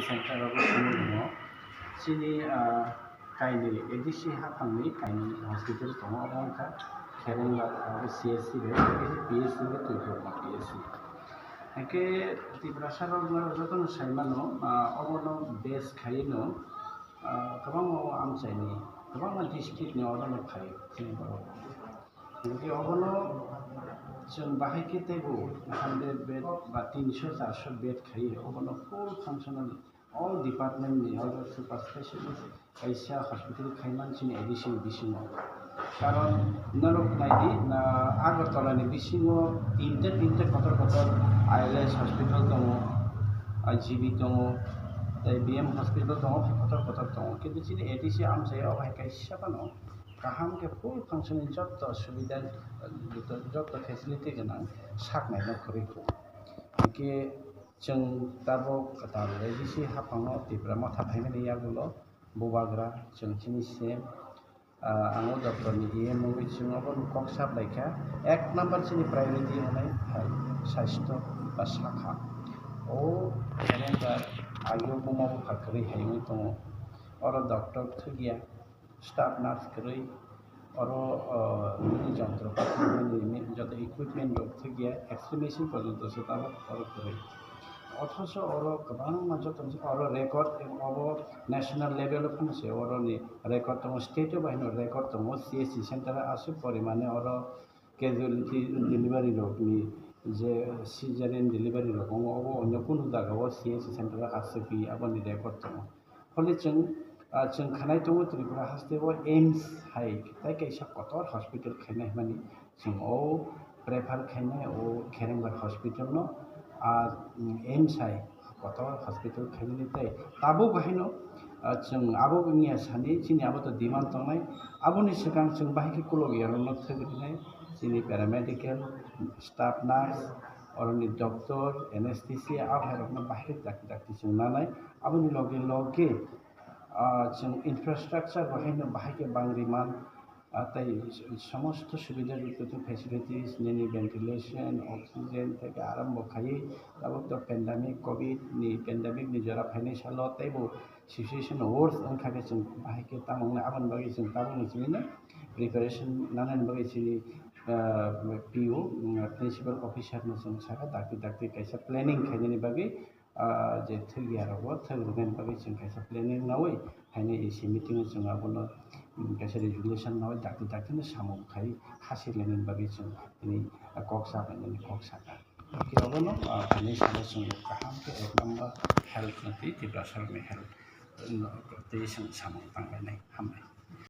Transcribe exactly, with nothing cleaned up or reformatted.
Center rogo chini, ah, kainwi A D C haphangni kainwi hospital tongo, omo wngkha Kherengbar, ah, C S C bai, P S C bai, Twikorma P S C. Hwnkhe Tiprasa rok jotono saimano, ah, obono base khaiwi no, ah, kwbangma o amchaini, kwbangma district ni order no phaio chini borok. Hwnkhe obono chwng bahai khe teibo hundred bed ba tinso charso bed khaiwi obono full functional all department ni order super specialist kaisa hospital khaiman chini A D C ni bisingo. Karon norok naidi na Agartala ni bisingo tinta tinta kotor kotor I L S hospital tongo, I G B tongo, tei B M hospital tongo, kotor kotor tongo. Kintu chini A D C amchaio hai kaisa phano kaham khe full functioning jotto subida, jotto facility gwnang saknaino kwrwi kho. Hwnkhe chwng tabuk kwtal A D C haphango Tipra Motha phaimani yagulo bubagra chwng chini C M, ah, ang o doptor ni E M wngwi chwng obo kok sap laikha. Ek number chini priority hwnwi hai sasthyo ba sakha. O Kherengbar agio buma bupha kwrwi hai wngwi tongo. Oro doctor thwkya, staff nurse kwrwi, oro, o, nini jontropati, nini joto equipment rok thwkya, X-ray machine porjonto se tabuk oro kwrwi. Othocho oro kwbangma joto oro record, obo national level o phano se oroni record tongo, state o bai no record tongo, C S C center o aswk porimane oro casualty delivery rokni je cesarean delivery rok wngo, obo onyo kunu jaga o C S C center o aswk hi aboni record tongo. Phole chwng, ah, chwng khanai tongo Tripura haste o AIIMS hai tei kaisa kotor hospital khainai hwnmani chwng o prefer khainai o Kherengbar hospital no, ah, AIIMS hai kotor hospital khainani tei tabuk haino, ah, chwng abo wngya sani chini abo to demand tongnai. Aboni swkang chwng bahai khe kulok yarokno thwk rwnai chini paramedical staff nurse, oroni doctor, anesthesia, a hai rokno bahai khe dakti dakti chwng nanai. Aboni loge loge, ah, chwng infrastructure bo haino bahai khe bangri man, ah, tei somosto subida rwtwtwk facilities nini ventilation, oxygen theke arambo khaiwi tabuk to pandemic, covid ni pandemic ni jora phainai salo teibo situation worse wngkha khe chwng bahai khe tamo wngnai aboni bagwi chwng tabukno chini preparation nanani bagwi chini, ah, P O, mm, principal officer no chwng sakha dakti dakti kaisa planning khainani bagwi, ah, je thwk ya rogo thwk rwnani bagwi chwng kaisa planning nawi haino E C meeting o chwng abono, mm, kaisa resolution nawi dakti dakti no samung khai hasi lainani bagwi chwng tini, ah, kok sa bainani kok sakha. Hwnkhe obono, ah, tini salo chwng kaham khe ek number health no twi Tiprasa rokni health, mm, twi chwng samung tanglainai. Hambai.